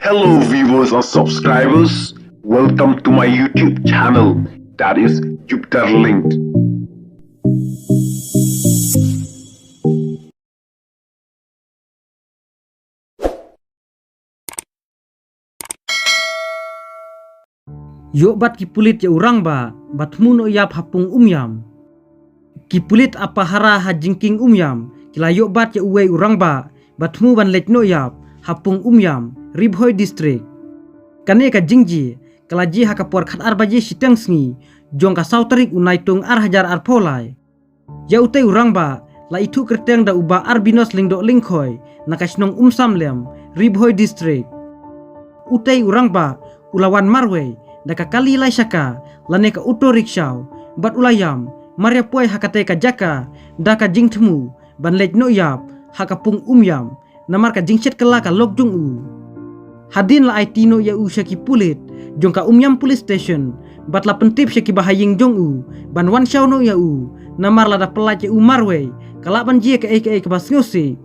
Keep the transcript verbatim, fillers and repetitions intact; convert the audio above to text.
Hello viewers and subscribers, welcome to my YouTube channel, that is Jupiter Linked. Ïoh bat ki pulit ïa u rangbah ba thmu noh ïap ha pung Umiam. Ki pulit apahara ha Jingkieng Umiam ki la ïoh bat ïa uwei u rangbah ba thmu ban leit noh ïap ha pung Umiam, Ri Bhoi District. Kane ka jingjia ka la jia ha ka por khatar baje shiteng sngi jong ka saw tarik u Naitung ar hajar arphew lai. Ïa utei u rangbah la ithuh kyrteng da u Bah Arbinos Lyngdoh Lyngkhoi na ka shnong Umsamlem, Ri Bhoi District. Utei u rangbah u la wan marwei da ka kali lai shaka lane ka auto rickshaw, bad u la ïam mar ïa poi ha katei ka jaka da ka jingthmu ban leit noh ïap ha ka pung Umiam, namar ka jingshet kylla ka lok jong u. Hadien la aiti noh ïa u sha ki pulit jong ka Umiam Police Station, bad la pyntip sha ki bahaïing jong u ban wan shaw noh ïa u, namar lada pyllait ïa u marwei ka lah ban jia kaei kaei kaba sngewsih.